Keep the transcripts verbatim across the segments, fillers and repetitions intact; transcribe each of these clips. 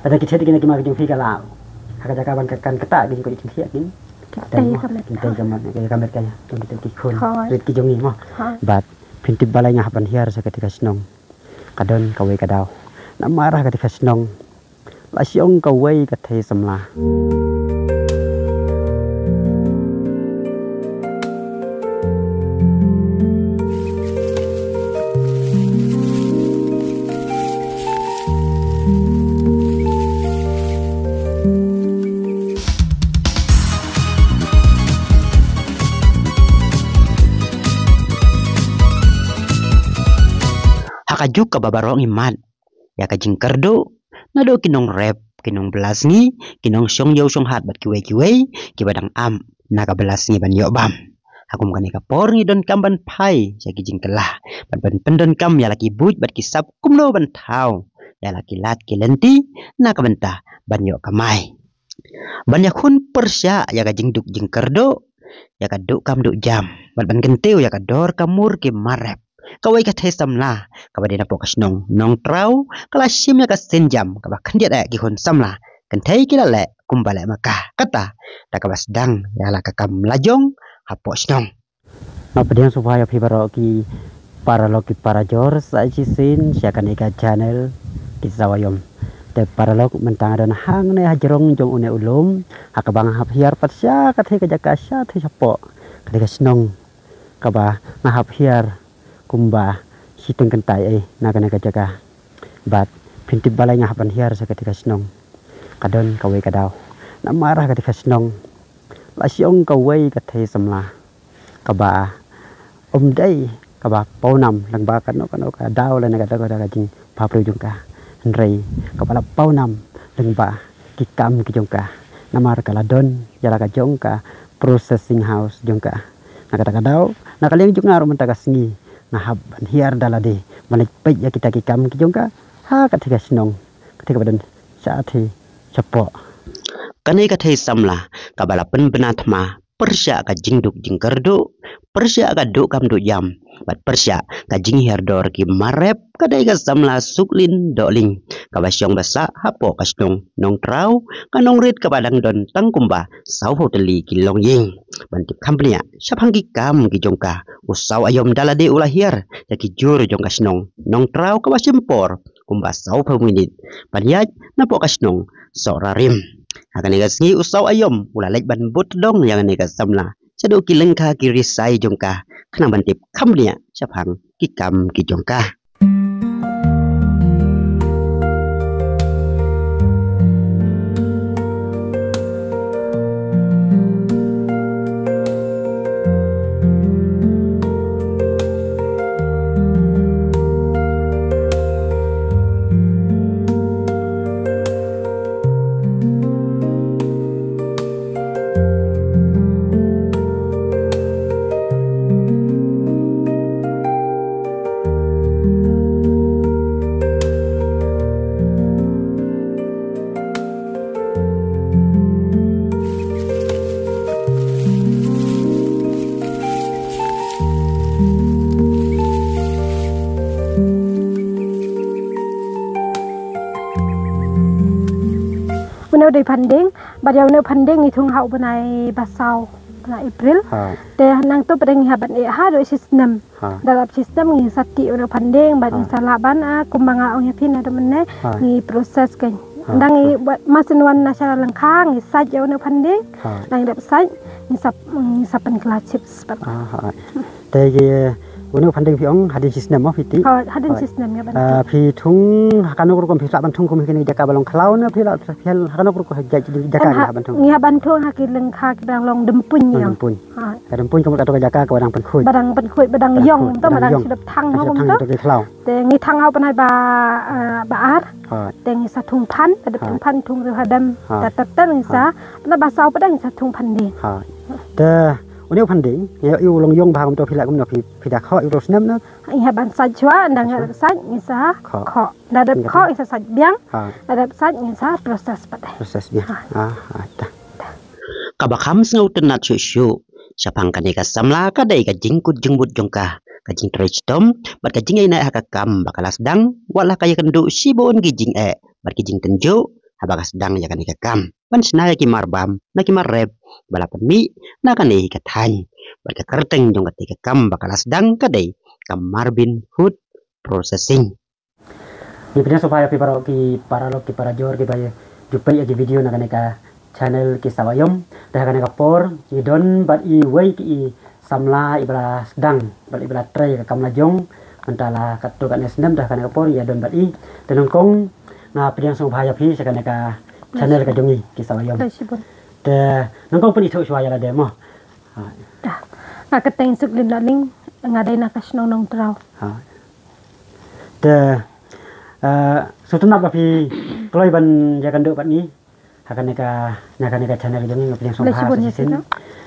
Lada ki thied ki na ki ma ki jong phi ka la ha ka jaka ban ka kan kata ki jingkoit jingkhiah kin. Ki tei ka met. Ki tei ka met, ki ka met ka jong ki tei ki khun. Hooid. Rit ki jong ngi mo. Hooid. Bad phin tip balei nga hap ban hiar sha kata ka shnong. Ka don kawei ka daw. Namar ha kata ka shnong la shong kawei ka thei samla. Ha ka juk kaba baroh ngi mad ïa ka jingkyrduh naduh ki nongrep, ki nongbylla sngi, ki nongshong ïew shong hat bad kiwei kiwei kiba dang ap na ka bylla sngi ban ïoh bam. Ha kum kane ka por ngi donkam ban phai sha ki jingkylla bad ban pyndonkam ïa la ki buit bad ki sap kumno ban thaw ïa la ki lad ki lynti na ka bynta ban ïoh kamai. Ban ïakhun pyrshah ïa ka jingduk jingkyrduh, ïa ka duh kam duh jam bad ban kyntiew ïa ka dor ka mur ki mar rep. Kawei ka thei samla kaba dei na poh ka shnong Nongtraw ka la shim ïa ka sienjam kaba khyndiat eh ki khun samla kynthei ki la leh kumba leh ma ka. Kata da kaba sdang ïa la ka kam lajong hapoh shnong. Nga pdiang sngewbha ïa phi baroh ki paralok ki parajor sa shisien sha kane ka channel Ki Saw Aïom. Te paralok, mynta nga don hangne ha jrong jong une u lum ha kaba nga hap hiar pat sha kathie ka jaka, sha thie shapoh kathie ka shnong kaba nga hap hiar kumba shiteng kyntai ei na kane ka jaka. Bad phin tip balei nga hap ban hiar sha kathie ka shnong. Ka don kawei ka daw. Namar ha kathie ka shnong la shong kawei ka thei samla kaba ym dei kaba pawnam lyngba kano kano ka daw lane ka daw ka jingphabriew jong ka. Hynrei kaba la pawnam lyngba ki kam ki jong ka. Namar ka la don ïa la ka jong ka processing house jong ka. Na kata ka daw, na ka liang jong nga ruh mynta ka sngi nga hap ban hiar da lade ban leit peit ïa kita ki kam ki jong ka ha kathie ka shnong kathie kaba don sha thie shapoh. Kane ka thei samla kaba la pynbna thma pyrshah ka jingduk jingkyrduh, pyrshah ka duh kam duh jam bad pyrshah ka jinghiar dor ki mar rep ka dei ka samla Suklin Dohling kaba shong ba sah hapoh ka shnong Nongtraw, ka nongrit kaba dang don tang kumba sawphew tylli ki longïing. Ban tip kham bniah shaphang ki kam ki jong ka, u Saw Aïom da lade u la hiar ïa ki jur jong ka shnong Nongtraw kaba shim por kumba sawphew minit ban ïaid napoh ka shnong Sohrarim. Ha kane ka sngi u Saw Aïom u la leit ban bud dong ïa kane ka samla shaduh ki lyngkha ki risai jong ka khnang ban tip kham bniah shaphang ki kam ki jong ka. Une u dei phandieng, bad ïa une u phandieng ngi thung ha u bnai ba saw, bnai April. Ha. Te nangta pat ngi hap ban eh haduh shi snem. Ha. Da dap shi snem ngi sa tih une u phandieng bad ngi sa lah ban, ah, kumba nga ong ïa phi naduh mynne, ngi process kein. Ha. Dang ngi buh masin wan na sha lyngkha ngi sait ïa une u phandieng. Ha. Dang ngi dep sait ngi sa, ngi sa pynkylla chips pat. Ah, ha. Te ïa une u phandieng phi ong hadien shi snem mo phi tih? Hooid, hadien shi snem ngi hap ban tih. Ah, phi thung ha kano ka rukom, phi lah ban thung kum ha kine ki jaka ba long khlaw ne phi lah, phi ha kano ka rukom, ha jaka ngi hap ban thung? Ngi hap ban thung ha ki lyngkha kiba dang long dympuiñ. Long dympuiñ. Hooid. Ka dympuiñ ka mut kato ka jaka kaba dang pynkhuid. Ba dang pynkhuid, ba dang ïong, to ba dang shu dep thang mo kumto. Te ngi thang ha u bnai ba, ah, ba ar. Hooid. Te ngi sa thung phan, ba dep thung phan, thung riew hadem. Hooid. Te ter ter ngi sa, bnai ba saw pat ngi sa thung phandieng. Hooid. Te une u phandieng ngi ïoh u long ïong bha kumto, phi lah kumno, phi, phi da khoh ïa u snem ne? Ngi hap ban sait shuwa, ynda ngi dep sait ngi sa khoh. Da dep khoh ngi sa sait biang. Da dep sait ngi sa process pat. Process biang. Ah, ah, ta. Kaba kham sngewtynnat shuh shuh shaphang kane ka samla ka dei ka jingkut jingmut jong ka, ka jingtrei shitom bad ka jingïaineh ha ka kam ba ka la sdang, wat la ka ïakynduh shibun ki jingeh bad ki jingtynjuh haba ka sdang ïa kane ka kam ban shna ïa ki marbam na ki marrep ba la pynmih na kane ka thaiñ. Bad ka kyrteng jong kata ka kam ba ka la sdang ka dei ka Marbin Food Processing. Ngi pdiang sngewbha ïa phi baroh ki paralok ki parajor kiba ju peit ïa ki video na kane ka channel Ki Sawa Ïom. Te ha kane ka por ngi don bad iwei ki i samla iba la sdang bad iba la trei ka kam la jong. Mynta la katto katne snem, te ha kane ka por ngi ïa don bad i. Te nyngkong nga pdiang sngewbha ïa phi sha kane ka channel ka jong ngi Ki Sawa Ïom. Te nyngkong pynithuh shuwa ïa lade mo. Nga kyrteng Suklin Lahling, nga dei na ka shnong Nongtraw. Te sngewtynnat ba phi kloi ban ïakynduh bad ngi ha kane ka, na kane ka channel jong ngi. Nga pdiang sngewbha sa shisien.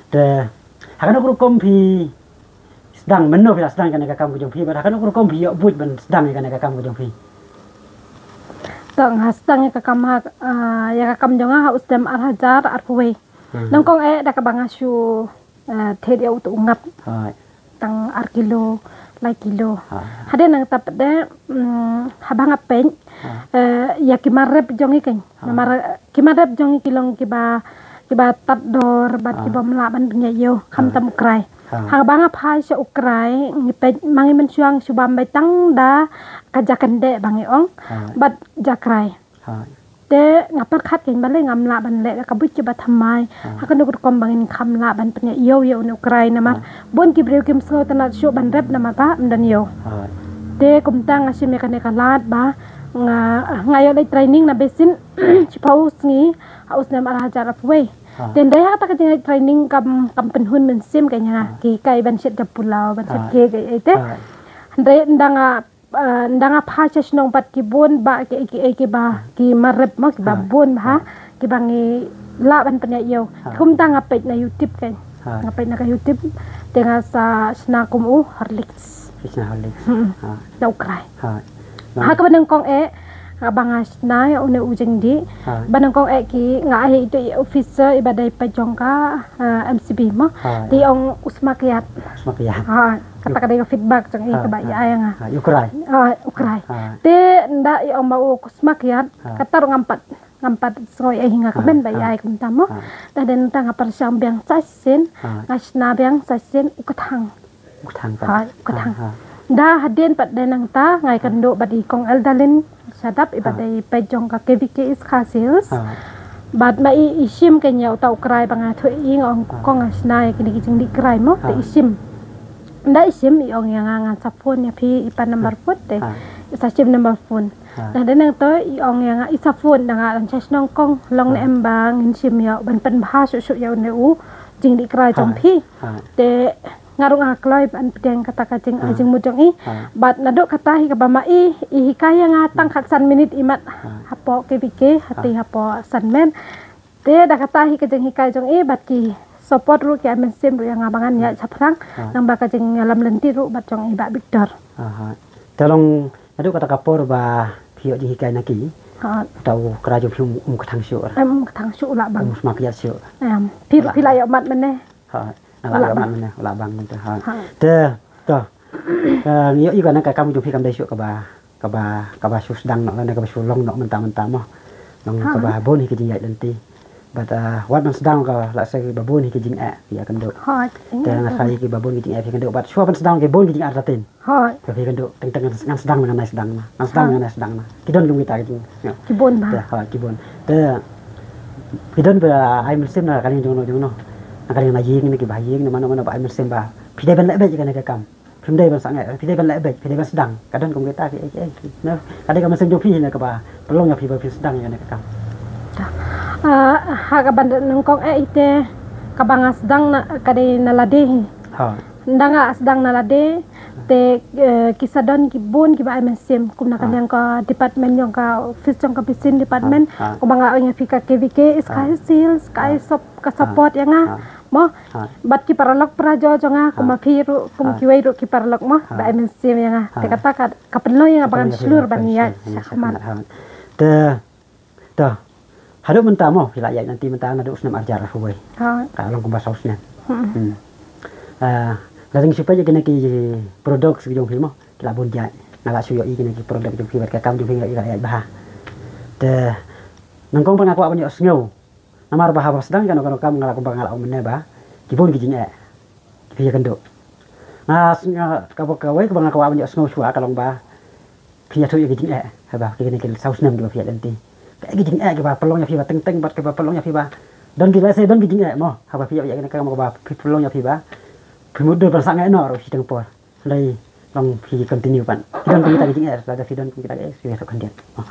Te ha kano ka rukom phi sdang, mynno phi la sdang kane ka kam ka jong phi bad ha kano ka rukom phi ïoh buit ban sdang ïa kane ka kam ka jong phi? To nga sdang ïa ka kam ha, ïa ka kam jong nga ha u snem ar hajar arphew wei. Nyngkong eh da kaba nga shu thied ïa uto u ngap tang ar kilo, lai kilo. Hadien nangta pat de, haba nga peit ïa ki marrep jong ngi kein. Namar ki marrep jong ngi ki long kiba, kiba tad dor bad kibym lah ban pynïaid ïew, khamtam u krai. Haba nga phai sha u krai ngi peit ma ngi mynshuwa shu bam beit tang da ka jakhlia ba ngi ong bad jakrai. Te nga pyrkhat kein balei ngam lah ban leh da ka buit kiba thymmai. Ha kano ka rukom ba ngin kham lah ban pynïaid ïew ïa une u krai namar bun ki briew kim sngewtynnat shuh ban rep namar ba ym don ïew. Te kumta nga shim ïa kane ka lad ba nga, nga ïoh leit training na Beit Syiem shiphew sngi ha u snem ar hajar arphew wei. Te ynda ha kata ka jingïoh training kam, kam pynhun mynsiem kein ïa nga, ki hikai ban shet ka pulao, ban shet cake ei ei te. Hynrei ynda nga ynda nga phai sha shnong pat ki bun bah ki, ki, ki bah ki marrep mo kiba bun bah kiba ngi lah ban pynïaid ïew. Kumta nga peit na YouTube kein. Nga peit na ka YouTube te nga sa shna kum u Horlicks. Shna Horlicks. Na u krai. Ha kaba nyngkong eh, haba nga shna ïa une u jingdih, ba nyngkong eh ki nga ai ïa itu i officer iba dei paid jong ka M C B mo. Te i ong u sma kiad. Kata ka dei ka feedback jong i kaba i ai ïa nga. U krai. U krai. Te ynda i ong ba u sma kiad, kata ruh ngam pat, ngam pat sngew ïa hi nga kmen ba i ai kumta mo. Te hadien nangta nga pyrshang biang sa shisien, nga shna biang sa shisien u kthang. U kthang pat. Ynda hadien pat de nangta nga ïakynduh bad i Kong Eldalin Shadap iba dei paid jong ka K V K East Khasi Hills. Bad ma i i shim kein ïa uta u krai ba nga thoh ïa i, nga ong kong nga shna ïa kine ki jingdih krai mo, te i shim. Ynda i shim i ong ïa nga ngan sa phone ïa phi, i pan number phone te i sa shim number phone. Te hadien nangta i ong ïa nga i sa phone, da nga dang sha shnong kong, long ne em ba ngin shim ïa u ban pynbha shuh shuh ïa une u jingdih krai jong phi. Te nga ruh nga kloi ban pdiang kata ka jingai jingmut jong i. Bad naduh kata hi kaba ma i i hikai ïa nga tang khatsan minit i mat hapoh K V K, hati hapoh Sanmen. Te da kata hi ka jinghikai jong i bad ki support ruh ki ai mynsiem ruh ïa nga ba ngan ïaid shaphrang. Nangba ka jingïalam lynti ruh bad jong i Bah Victor. Te long naduh kata ka por ba phi ïoh jinghikai na ki, uta u krai jong phi um, um kthang shuh. Em, um kthang shuh, u la bang. Um sma kiad shuh. Em, phi ruh phi la ïoh mad mynne. Ha, nga la ïoh mad mynne, u la bang mynta. Ha. Te to, ngi ïohi ba na ka kam jong phi kam dei shuh kaba, kaba, kaba shu sdang noh lane kaba shu long noh mynta mynta mo. Long kaba bun hi ki jingïaid lynti. Bad wat ban sdang ka la sa ba bun hi ki jingeh ïakynduh. Te nga sa hi kiba bun ki jingeh ïakynduh bad shuwa ban sdang ki bun ki jingartatien. Hooid. Ka phi kynduh teng teng ngan sdang na, ngan ai sdang na, ngan sdang na, ngan ai sdang na. Ki don kum kita ki jing. Ki bun bah. Te hooid, ki bun. Te ki don ba ai mynsiem na ka liang jong no jong no. Na ka liang na ïing ne kiba ïing ne mano mano ba ai mynsiem ba phi dei ban leh beit ïa kane ka kam. Phim dei ban sangeh, phi dei ban leh beit, phi dei ban sdang. Ka don kum kita ki, ki, ki. Na ka dei ka mynsiem jong phi ne kaba pynlong ïa phi ba phi sdang ïa kane ka kam. Ha kaba nyngkong eh ite kaba nga sdang na ka dei na lade hi. Hooid. Ynda nga sdang na lade te ki sa don ki bun kiba ai mynsiem kum na ka liang ka department jong ka office jong ka Beit Syiem department, kumba nga ong ïa phi ka K V K East Khasi Hills ka ai sop, ka support ïa nga mo. Bad ki paralok parajor jong nga kum ma phi ruh kum kiwei ruh ki paralok mo ba ai mynsiem ïa nga. Te kata ka, ka pynlong ïa nga ba ngan shlur ban ïaid shakhmat. Te To, haduh mynta mo phi la ïaid nanti mynta naduh u snem arhajar arphew wei. Ka long kumba saw snem. Nga dang shu peit ïa kine ki products ki jong phi mo, ki la bun jait. Nga la shu ïohi kine ki product jong phi bad ka kam jong phi nga la ïohi bha. Te Nyngkong pat nga kwah ban ïohsngew. Namar ba haba sdang kano kano kam nga la kumba nga la ong mynne ba ki bun ki jingeh ki phi ïakynduh. Nga s- nga kaba kawei kaba nga kwah ban ïohsngew shuwa ka long ba phi ïathuh ïa ki jingeh haba kine ki saw snem kiba phi ïaid lynti. Kaei ki jingeh kiba pynlong ïa phi ba teng teng bad kiba pynlong ïa phi ba don ki lehse don ki jingeh mo haba phi ïaid ïa kine ka kam kaba phi pynlong ïa phi ba phi mutdur ban sangeh noh ruh shiteng por. Hynrei long phi continue pat. Phi don kum kita ki jingeh lada phi don kum kita ki eh phi ïathuh khyndiat. Oh.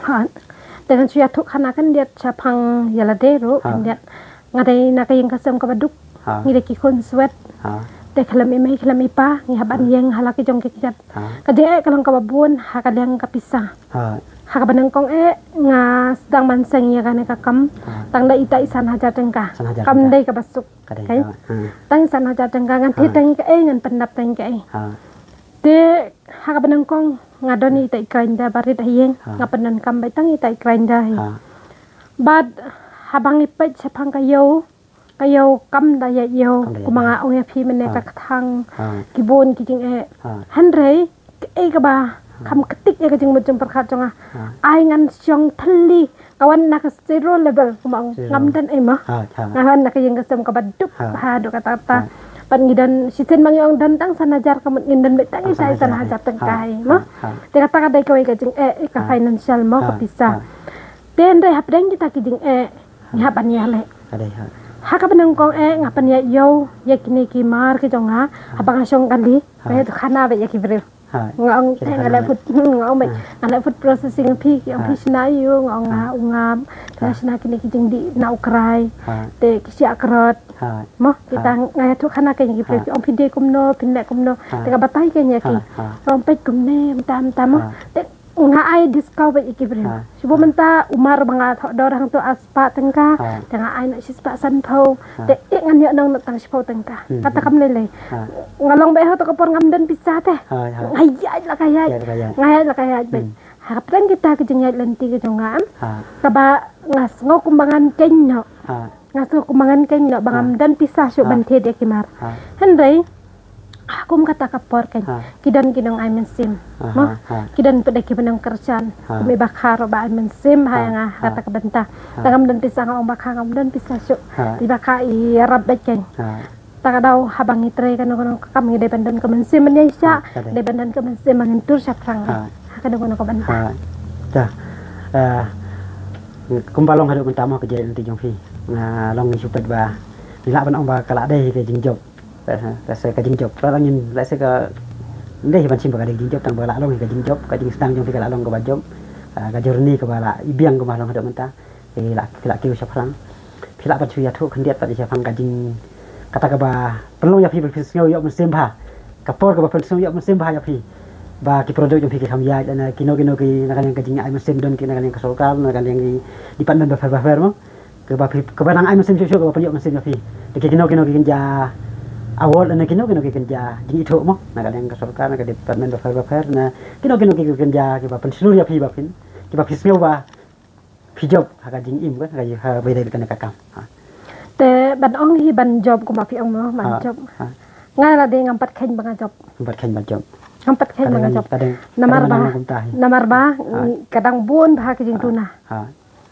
Ha. Te ngan shu ïathuh khana khyndiat shaphang ïa lade ruh Ha. khyndiat. Nga dei na ka ïing ka sem kaba duk. Ha. Ngi dei ki khun swet. Ha. Te khlem i mei khlem i pa ngi hap ban Ha. ïeng ha la ki jong ki kjat. Ha. Ka jingeh ka long kaba bun ha ka liang ka pisa. Ha. Ha kaba nyngkong eh nga sdang ban seng ïa kane ka kam. Ha. Tang da ita i san hajar tyngka. San hajar Kam tyngka. dei kaba suk. Ka dei Kai. ka. Ha. Tang san hajar tyngka ngan Ha. thied tang kaei ngan pyndap tang kaei. Ha. Te ha kaba nyngkong nga don ita i grinder ba rit ha ïing Ha. nga pyndonkam beit tang ita i grinder hi. Ha. Bad haba ngi peit shaphang ka ïew ka ïew kam da ïa ïew Kam da ïa kumba ïew. nga ong ïa phi mynne Ha. ka kthang Ha. ki bun ki jingeh. Ha. Hynrei kaei kaba kham ktik ïa ka jingmut jingpyrkhat jong nga. Ha. Ai ngan shong thylli ka wan na ka zero level kumba ong Zero. ngam don ei ma. Ha, ha. Nga wan na ka ïing ka sem kaba duk Ha. bha duk kata kata. Ha. Pat ngi don shisien ma ngi ong don tang san hajar ka mut ngin don beit tang Tang ita i san san hajar. hajar tyngka Ha, ei ha, ma. ha. Te kata ka dei kawei ka jingeh ka Ha. financial ma ka Ha, pisa. ha. Te hynrei hapdeng kita ki jingeh ngi hap ban ïaleh. Ka dei ha. Ha kaba nyngkong eh nga pynïaid ïew ïa kine ki mar ki jong nga haba nga shong kali Ha. nga ïathuh khana beit ïa ki briew. Ha. Nga ong Kira eh nga khana leh beit. food hmm, nga ong beit Ha. nga leh food processing phi ki ong Ha. phi shna ïew nga ong nga Ha. ungam Ha. nga shna kine ki jingdih na u krai. Ha. Te ki shah krot. Ha. Mo Ha. kita nga ïathuh khana kane ki briew Ha. ki ong phi dei kumno phin leh kumno. Ha. Te nga batai kane ïa ki. Ha. Ha. Nga ong peit kumne mynta mynta mo. Ha. Te nga ai discount beit ïa ki briew. Ha. Shu ba mynta u mar ba nga thoh dor hangto ar spah tyngka. Ha. Te nga ai noh shispah sanphew. Ha. Te eh ngan ïoh nong noh tang shiphew tyngka. Hmm. Kata kam lei lei. Ha. Nga long beit ha to ka por ngam don pisa te. Ha, ha. Nga ïaid la ka ïaid. Ïaid la ka ïaid. Nga ïaid la ka ïaid beit. Hmm. Hapdeng kita ki jingïaid lynti ki jong nga em. Ha. Kaba nga sngew kumba ngan keiñ noh. Ha. Nga sngew kumba ngan keiñ noh ba Ha. ngam don pisa shuh Ha. ban thied ïa ki mar. Ha. Hynrei ha kum kata ka por keiñ Ha. ki don ki nong ai mynsiem. Ha, Mo? ha, ha. Ki don pat de ki ba nong kyrshan. Ha. Kum i ba kha ruh ba ai mynsiem ha Ha, ïa nga ha. kata ka bynta. Ha. Tang ngam don pisa nga ong ba kha ngam don pisa shuh. Ha. I ba kha i ïarap beit keiñ. Ha. Ta ka daw haba ngi trei kano kano ka kam ngi dei ban don ka mynsiem ban ïaishah, Ha, ka dei. dei ban don ka mynsiem ba ngin tur shaphrang. Ha. Ha kano kano ka bynta. Ha. Ta. Ah, kumba long haduh mynta mo ka jingïaid lynti jong phi. Nga long ngi shu peit ba ngi lah ban ong ba ka lah dei ka jingjop. Lehse ka jingjop. Ka lah ngin lehse ka dei ban shim ba ka dei jingjop tang ba lah long ka jingjop, ka jingsdang jong phi ka lah long kaba jop. Ah, ka journey kaba lah i biang kaba long haduh mynta. Phi lah phi lah kiew shaphrang. Phi lah pat shu ïathuh khyndiat pat ïa shaphrang ka jing kata kaba pynlong ïa phi ba phin sngew ïoh mynsiem bha. Ka por kaba phin sngew ïoh mynsiem bha ïa phi. Ba ki product jong phi ki kham ïaid lane kino kino ki na ka liang ka jingai mynsiem don ki na ka liang ka sorkar na ka liang ki department bapher bapher mo. Kaba phi kaba nang ai mynsiem shuh shuh kaba pynïoh mynsiem ïa phi. Te ki kino kino ki kynja award lane kino kino ki kynja jingithuh mo na ka liang ka sorkar na ka department bapher bapher na kino kino ki kynja kiba pynshlur ïa phi ba phin kiba phi sngew ba phi jop ha ka jingim ka ha ka ha ba dei ka ne ka kam. Ha. Te ban ong hi ban jop kumba phi ong mo ban Ha, jop. ha. Nga la dei ngam pat kheiñ ba nga jop. Ngam pat kheiñ ba jop. Ngam pat kheiñ Ka ba dei nga ngan jop. ka dei Namar ka dei ba ngan ngan kumta hi. namar ba Ha. ngi- ka dang bun ba ha ka Ha. jingduna. Ha.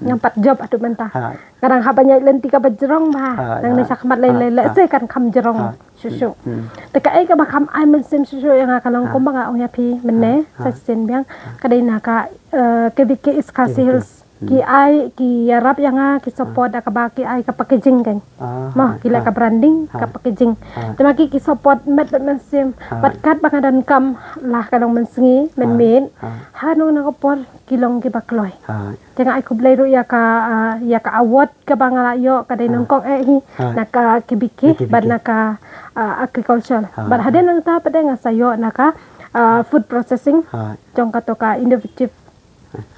Ngam pat jop haduh mynta. Ha. Ka dang haba ïaid lynti kaba jrong ba. Ha, Nang ne ha. shakhmat lei Ha, lei lei ha. se kan kham jrong. Ha. Shuh shuh. Hmm. Te kaei kaba kham ai mynsiem shuh shuh ïa nga ka long Ha. kumba nga ong ïa phi mynne Ha. sa shisien biang ka dei na ka eh, K V K East Khasi K V K. Hills. Hmm. Ki ai ki ïarap ïa nga ki support da kaba ki ai ka packaging kan. Ah, Mo ha, ki la ha. ka branding Ha. ka packaging. Ha. Te ma ki ki support met bad mynsiem. Ha. Bad kat ba nga donkam lah ka long mynsngi Ha. mynmiet. Ha. Ha nong na ka por ki long kiba kloi. Ha. Te nga ai khublei ruh ïa ka ah, ïa ka award kaba nga la ïoh ka dei Ha. nyngkong eh hi Ha. na ka K B K Na K B K. bad na ka ah, agriculture. Ha. Bad hadien nangta pat de nga sa ïoh na ka ah, food processing. Ha. Jong kato ka innovative.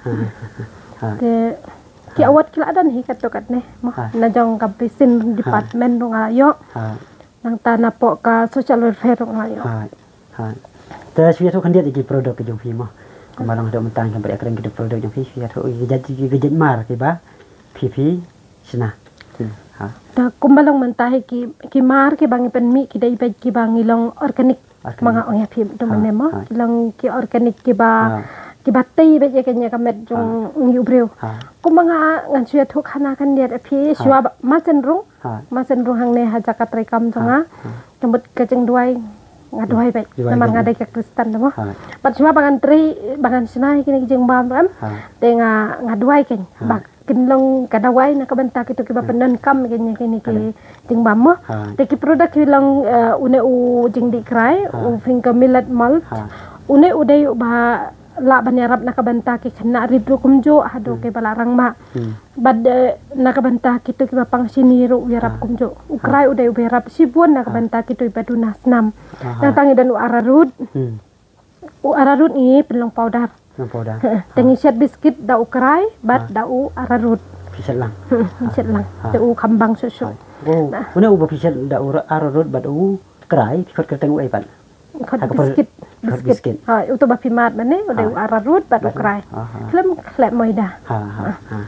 Ha. Ha. Te ki Ha. award ki la don hi kato katne. Mo Ha. na jong ka basin Ha. department ruh nga la ïoh. Ha. Nangta na pok ka social welfare ruh nga la ïoh. Ha. Ha. Te shu ïathuh khyndiat ïa ki product ki jong phi mo. Kumba long haduh mynta ngim pat ïakren ki product jong phi shu ïathuh ïa ki jait ïa ki jait mar kiba phi phi shna. Hmm. Ha. Te kumba long mynta hi ki ki mar kiba ngi pynmih ki dei beit kiba ngi long organic. Organic. Ma nga ong ïa phi tu Ha, mynne mo. ha. Ki long ki organic kiba Ha. kiba tei bad ïa kane ka met jong ngi u briew. Ha. Kumba nga ngan shu ïathuh khana khyndiat ïa phi, shuwa ba, ma shen rung, ha, ma shen rung hangne ha jaka trei kam jong nga. Ha. Ka mut ka jingduwai, nga duwai bad. Duwai namar bad. Nga dei ka Khristan dei mo. Ha. Bad shuwa ba ngan trei, ba ngan shna ïa kine ki jingbam em. Ha. Te nga, nga duwai kein. Ha. Ba kin long ka dawai na ka bynta kito kiba pyndonkam ïa kine, kine ki jingbam mo. Ha. Te ki product ki long, eh, une u jingdih krai, ha, u finger millet malt. Ha. Une u dei uba lah ban ïarap na ka bynta ki khynnah rit ruh kumjuh, haduh kiba la rangma. Hmm. Bad, eh, na ka bynta kito kiba pang shini ruh u ïarap kumjuh. U krai u dei uba ïarap shibun na ka bynta kito kiba duna snam. Aha. Nangta ngi don u ararut. Hmm. U ararut ngi pynlong powder. Pynlong powder. Te ngi shet biskit da u krai bad da u ararut. Phi shet lang. Ngi shet lang. Ha. Te u kham bang shuh shuh. Ha. Oh, une uba phi shet da u ararut bad u krai, phi khot kyrteng u ei pat? Khot biskit. Khot biskit. Ha, uto ba phi mad mynne, u dei u ararut bad u krai. Aha. Khlem khlem maida. Ha, ha, ha.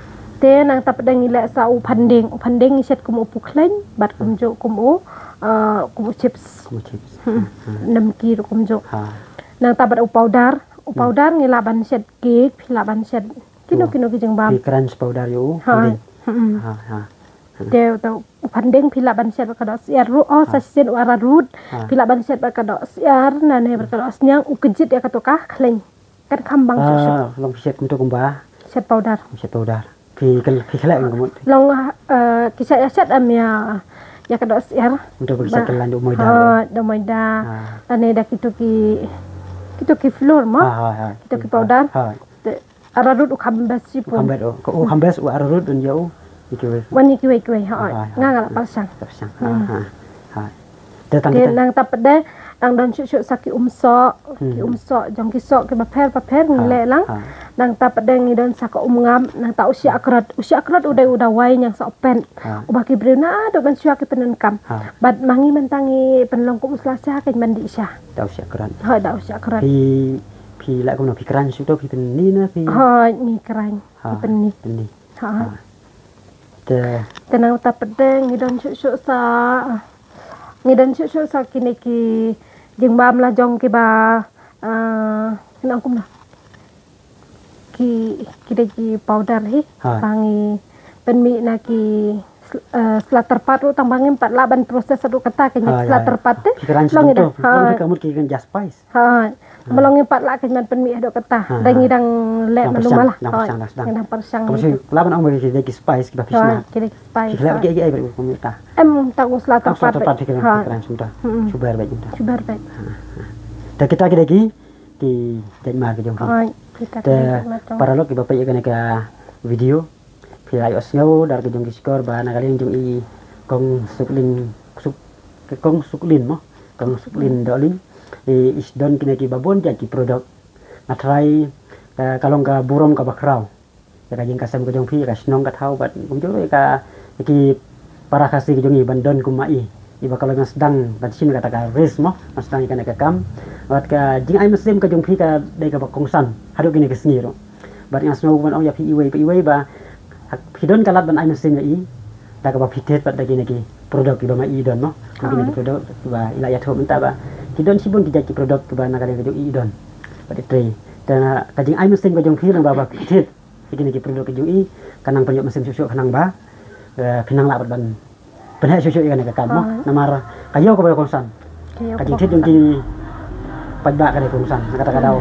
Te nangta pat ngi leh sa u phanding, u phanding ngi shet kum u pukhleiñ bad kumjuh kum u, eh, kum u chips. Kum u chips. Hmm. Ha, ha. Namkir kumjuh. Ha. Nangta pat u powder, u powder ngi lah ban shet cake, phi lah ban shet kino kino ki jingbam. Phi crunch powder ïa u. Ha. Phanding. Hmm. Ha, ha. Te uto u phanding phi lah ban shet bad ka doh syiar ruh, oh, sa shisien u ararut. Ha. Phi lah ban shet bad ka doh syiar, nane bad ka doh sniang, u kjit ïa kato ka khleiñ. Kan kham bang shuh shuh. Ah, long phi shet kumto kumba? Shet powder. Shet powder. Phi khleh, phi khleh ka mut? Long, eh, ki shet ïa shet em ïa, ïa ka doh syiar. Kumto ba ki shet kylla da u maida. Ha, da u maida. Ha. Nane da kito ki, kito ki flour mo. Ha, ha, ha. Kito ki powder. Ha. Te ararut u kham best shibun. U kham best, u, u kham best u ararut un ïa u. Ïa kiwei. Wan ïa kiwei kiwei, ha. Ha, ha. Nga nga la pyrshang. Pyrshang. Ha, ha, ha. Te tang kita. Nangta pat de, dang don shuh shuh sa ki umsoh, ki umsoh, jong ki soh kiba pher ba pher ngi leh lang. Ha. Nangta pat de ngi don sa ka umngap, nangta u shiakrot. U shiakrot u dei u dawai ñiangsohpet. Ha. Uba ki briew naduh ban shuwa ki pyndonkam. Ha. Bad ma ngi mynta ngi pynlong kum u sla sha kein ban dih sha. Da u shiakrot. Ha, da u shiakrot. Phi, phi lah kumno, phi crunch uto, phi pynni ne phi? Ha, ngi crunch. Ha, phi pynni. Pynni. Ha. Ha. Te. Te nangta pat de ngi don shuh shuh sa, ngi don shuh shuh sa kine ki jingbam la jong kiba, ah, kine ong kumno? Ki, ki dei ki powder hi. Ha. Ba ngi pynmih na ki sl-, eh, sla tyrpad ruh tang ba ngim pat lah ban process haduh katta, kine sla tyrpad te. Ki crunch long ida. Ha. Ka mut ki kan just spice. Ha. Ba long ngim pat lah kein ban pynmih haduh katta. Ha. Dang ngi dang leh malu malah. Dang pyrshang, dang sdang. Dang pyrshang. Ka mut ki lah ban ong ba ki dei ki spice kiba phi sna. Ki dei ki spice. Ki lah ki, ki, ki, ki, ki, ki, ki, em, tang u sla tyrpad. Tang u sla tyrpad ki crunch kumta. Shuber bad kumta. Shuber bad. Ha, ha. Te kita ki dei ki, ki jaitmar ki jong ki. Te paralok kiba peit ïa kane ka video, phi la ïohsngew da ki jong ki shkor ba na ka liang jong i Kong Suklin, Suk-, Kong Suklin mo, Kong Suklin Dohling, i, i don kine kiba bun jait ki product. Nga tharai ka, ka long ka burom kaba khraw ïa ka jingkasem ka jong phi, ïa ka shnong ka thaw bad kumjuh ïa ka, ïa ki para Khasi ka jong i ban don kum ma i. Iba ka long nga sdang ban shim kata ka risk mo, nga sdang ïa kane ka kam. Bad ka jingai mynsiem ka jong phi ka dei kaba kongsan haduh kine ki sngi ruh. Bad nga sngew ban ong ïa phi iwei pa iwei ba phi don ka lad ban ai mynsiem ïa i da kaba phi thied pat da kine ki product kiba ma i don mo. Kine ki product kiba i la ïathuh mynta ba ki don shibun ki jait ki product kiba na ka liang ka jong i don. Bad i trei. Te ka jingai mynsiem ka jong phi lyngba ba phi thied ïa kine ki product ka jong i, ka nang pynïoh mynsiem shuh shuh khnang ba, eh, phin nang lah pat ban pynheh shuh shuh ïa kane ka kam mo. Namar ka ïew kaba kongsan. Ka jingthied jong ki paidbah ka dei kongsan na kata ka daw.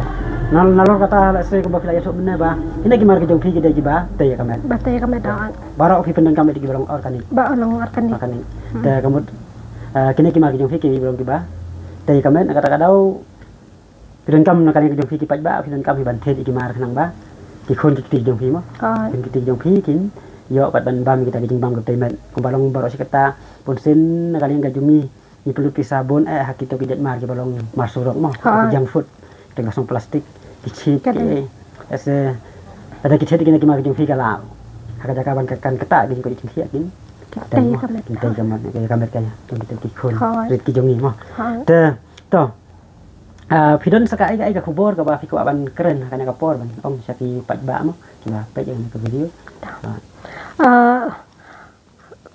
Na, nalor kata lehse kumba phi la ïathuh mynne ba kine ki mar ki jong phi ki dei kiba tei ïa ka met. Ba tei ïa ka met. Baroh phi pyndonkam ïa kiba long organic. Ba long organic. Organic. Te ka mut, eh, kine ki mar ki jong phi ki long kiba tei ïa ka met na kata ka daw. Phi donkam na ka liang ka jong phi ki paidbah, phi donkam hi ban thied ïa ki mar khnang ba ki khun ki kti ki jong phi mo. Ki khun ki kti ki jong phi kin ïoh pat ban bam ïa kita ki jingbam ki tei met. Kumba long baroh shi katta, bunsien na ka liang ka jong ngi, ngi pynlut pisa bun eh ha kito ki jait mar kiba long mar surok mo. Ki junk food, ki teng ka song plastik, ki chip, ki, eh, se, lada ki thied ïa kine ki mar ki jong phi ka la, ha ka jaka ban ka kan kata ki jingkoit jingkhiah kin tei mo, kin tei ïa ka met, ïa ka met ka jong kito ki khun rit ki jong ngi mo. Te, to, Ah, phi don sa kaei kaei ka khubor kaba phi kwah ban kren ha kane ka por ban ong sha ki paidbah mo kiba peit ïa kane ka video. Ah. Ah,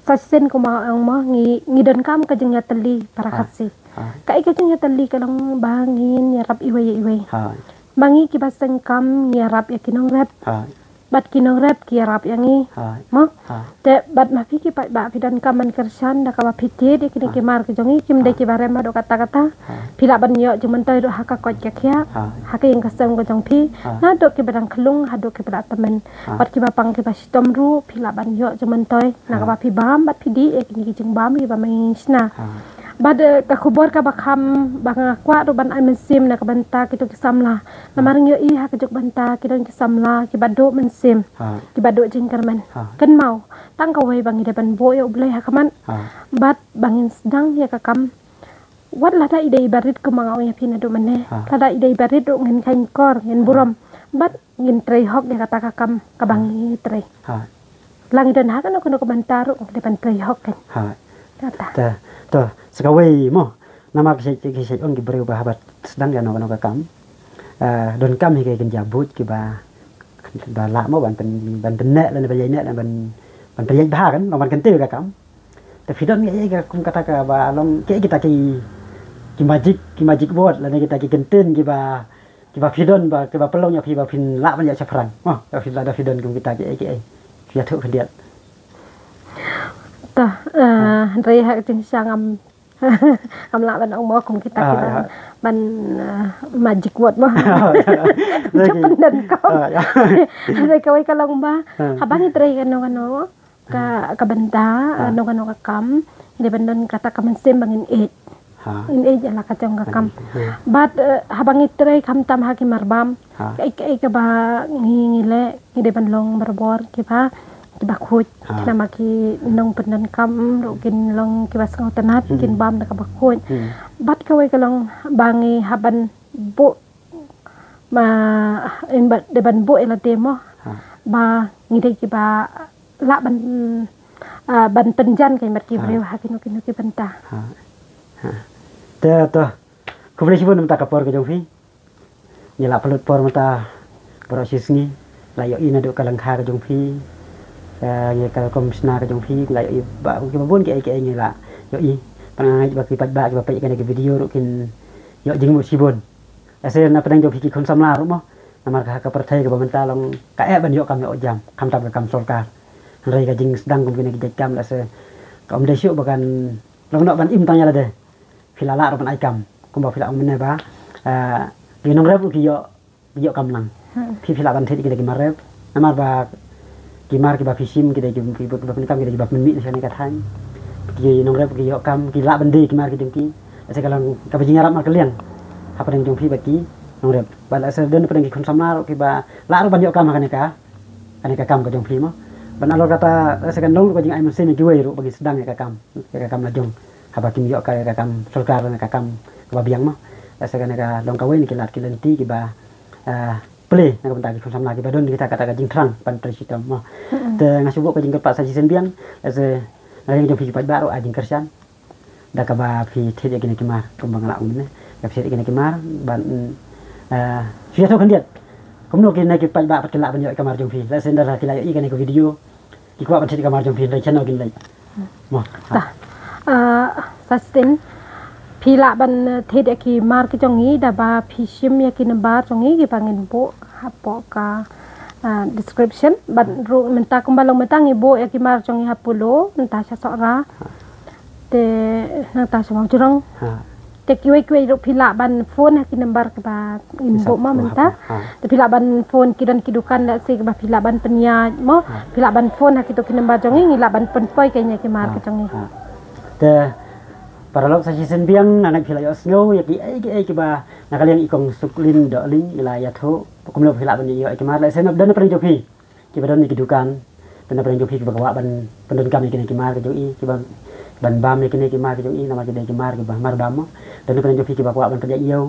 sa shisien kumba ong mo ngi, ngi donkam ka jingïatylli para Khasi. Ah. Kaei ka jingïatylli ka long ba ngin ïarap iwei ïa iwei. Ah. Ba ngi kiba seng kam ngi ïarap ïa ki nongrep. Bad ki nongrep ki ïarap ïa ngi. Mo? Te bad ma phi ki paidbah phi donkam ban kyrshan da kaba phi thied ïa kine ki mar ki jong ngi, kim dei kiba rem haduh katta katta. Phi lah ban ïoh jingmyntoi ruh ha ka koit ka khiah. Ha ka ïing ka sem ka jong phi. Naduh kiba dang khlung haduh kiba la tymmen. Bad kiba pang kiba shitom ruh phi lah ban ïoh jingmyntoi na kaba phi bam bad phi dih ïa kine ki jingbam kiba mynshna. Bad, eh, ka khubor kaba kham ba nga kwah ruh ban ai mynsiem na ka bynta kito ki samla. Namar ngi ïohi ha ka juk bynta ki don ki samla kiba duh mynsiem, kiba duh jingkyrmen. Kynmaw, tang kawei ba ngi dei ban buh ïa U Blei ha khmat. Bad ba ngin sdang ïa ka kam. Wat lada i dei i barit kumba nga ong ïa phi naduh mynne. Lada i dei i barit ruh ngin kheiñ kor, ngin burom. Bad ngin trei hok ïa kata ka kam kaba ngi trei. La ngi don ha kano kano ka bynta ruh ngi dei ban trei hok kan. Kata. To, sa kawei mo. Namar ki shait, ki shait ong ki briew ba haba sdang ïa kano kano ka kam, eh, donkam hi ka kynja buit kiba, ba lah mo ban pyn, ban pynneh lane ban ïaineh lane ban, ban pynïaid bha kan, long ban kyntiew ka kam. Te phi don ïa ka kum kata kaba long ki, kita ki, ki magic, ki magic word lane kita ki kyntien kiba, kiba phi don ba, kiba pynlong ïa phi ba phin lah ban ïaid shaphrang. Oh, ba phi lah da phi don kum kita ki, ki, phi ïathuh khyndiat. To, eh, hynrei ha ka jingshisha ngam, ngam lah ban ong mo kum kita ki ban, ban, eh, magic word mo. Jop pyndonkam. Hynrei kawei ka long ba haba ngi trei kano kano ka, ka bynta, kano kano ka kam, ngi dei ban don kata ka mynsiem ba ngin ïeit. Ngin ïeit ïa la ka jong ka kam. Bad, eh, haba ngi trei khamtam ha ki mar bam, kaei kaei kaba ngi, ngi leh, ngi dei ban long barabor kiba, kiba khuid. Namar ki nongpyndonkam ruh kin long kiba sngewtynnat, kin bam da kaba khuid. Bad kawei ka long ba ngi hap ban buh ma, in ba, dei ban buh ïa lade mo. Ba ngi dei kiba lah ban, ah, ban pynjan ka ïa mat ki briew ha kino kino ki bynta. Te to, khublei shibun mynta ka por ka jong phi. Ngi la pynlut por mynta baroh shi sngi, la ïohi naduh ka lyngkha ka jong phi. Eh, ngi ka kum shna ka jong phi, la ïohi ba kiba bun kiei kiei ngi la ïohi. Pat nga ngeit ba ki paidbah kiba peit ïa kane ka video ruh kin ïoh jingmut shibun. Lehse na pdeng jong phi ki khun samla ruh mo. Namar ka ha ka pyrthei kaba mynta long ka eh ban ïoh kam ïoh jam, khamtam ka kam sorkar. Hynrei ka jingsdang kum kine ki jait kam lehse kam dei shuh ba kan long noh ban im tang ïa lade. Phi la lah ruh ban ai kam kumba phi la ong mynne ba, eh, ki nongrep ruh ki ïoh, ki ïoh kam lang. Phi, phi lah ban thied ïa kine ki mar rep. Namar ba ki mar kiba phi shim ki dei ki, ki, kiba phin kam ki dei kiba pynmih na shane ka thaiñ. Ki nongrep ki ïoh kam, ki lah ban die ki mar ki jong ki. Lehse ka long kaba jingïarap markylliang hapdeng jong phi bad ki nongrep. Bad lehse don hapdeng ki khun samla ruh kiba lah ruh ban ïoh kam ha kane ka, kane ka kam ka jong phi mo. Ban halor kata lehse kan long ruh ka jingai mynsiem ïa kiwei ruh ba kin sdang ïa ka kam, ïa ka kam la jong. Haba kim ïoh ka, ka kam sorkar ne ka kam kaba biang mo. Lehse kane ka long kawei na ki lad ki lynti kiba, ah, plie na ka bynta ki khun samla kiba don kita kata ka jingthrang ban trei shitom mo. Te nga shu buh ka jingkyrpad sa shisien biang, lehse na ka liang jong phi ki paidbah ruh ai jingkyrshan da kaba phi thied ïa kine ki mar kumba nga la ong mynne. Kaba phi thied ïa kine ki mar ban, eh, shu ïathuh khyndiat kumno kine ki paidbah pat kin lah ban ïoh ïa ka mar jong phi. Lehse ynda la ki la ïohi kane ka video ki kwah ban thied ïa ka mar jong phi hynrei shano kin leit. Mo. Ta. Ah, sa shisien phi lah ban, eh, thied ïa ki mar ki jong ngi da ba phi shim ïa ki number jong ngi kiba ngin buh hapoh ka, ah, description. Bad ruh mynta kumba long mynta ngi buh ïa ki mar jong ngi ha Polo, mynta sha Sohra. Te nangta sha Mawjrong. Te kiwei kiwei ruh phi lah ban phone ha ki number kiba ngin buh mo mynta. Te phi lah ban phone ki don ki dukan lehse kiba phi lah ban pynïaid mo. Phi lah ban phone ha kito ki number jong ngi, ngi lah ban pynpoi ka ïa ki mar ka jong ngi. Te paralok sa shisien biang nga ngeit phi la ïohsngew ïa kiei kiei kiba na ka liang i Kong Suklin Dohling i la ïathuh kumno phi lah ban ïoh ïa ki mar lehse na don na pdeng jong phi. Kiba don ïa ki dukan, don na pdeng jong phi kiba kwah ban pyndonkam ïa kine ki mar ka jong i, kiba ban bam ïa kine ki mar ka jong i, namar ki dei ki mar kiba mar bam mo. Don na pdeng jong phi kiba kwah ban pynïaid ïew.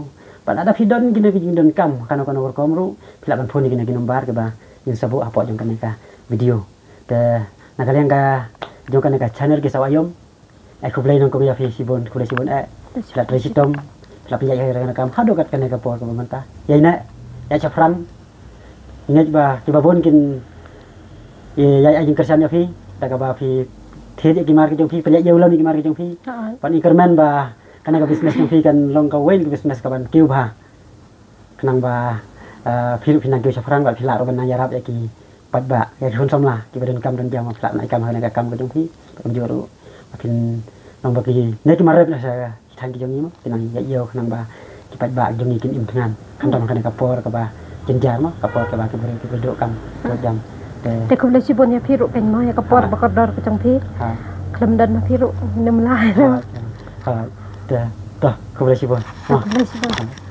Pat lada phi don kine ki jingdonkam kano kano ka rukom ruh, phi lah ban phone ïa kine ki number kiba ngin sa buh hapoh jong kane ka video. Te na ka liang ka jong kane ka channel Ki Sawa Ïom. Ai khublei nyngkong ïa phi shibun, khublei shibun eh. Phi la trei shitom, phi la pynïaid ïa ka kam haduh kat kane ka por kaba mynta. Ïaineh, ïaid shaphrang. Ngeit ba kiba bun kin ïa, ïa, ïa jingkyrshan ïa phi da kaba phi thied ïa ki mar ki jong phi, pynïaid ïa u lem ïa ki mar ki jong phi. Ban ïa kyrmen ba kane ka business jong phi kan long kawei ka business kaban kiew bha. Khnang ba Ah, phi ruh phi nang kiew shaphrang bad phi lah ruh ban nang ïarap ïa ki paidbah, ïa ki khun samla kiba donkam donjam, phi lah ban ai kam ha kane ka kam ka jong phi. Kumjuh ruh ba phin long ba ki ne ki marep na sha ki thaiñ ki jong ngi mo, ki nang ïa ïew khnang ba ki paidbah jong ngi kin im thngan. Khamtam ha kane ka por kaba jynjar mo, ka por kaba ki briew ki briew donkam donjam. Te Te khublei shibun ïa phi ruh keiñ mo, ïa ka por Ha. ba kordor ka jong phi. Ha. Khlem don ma phi ruh ngim lah. Ha, ha. Te, to, khublei shibun. Te khublei shibun. Ha.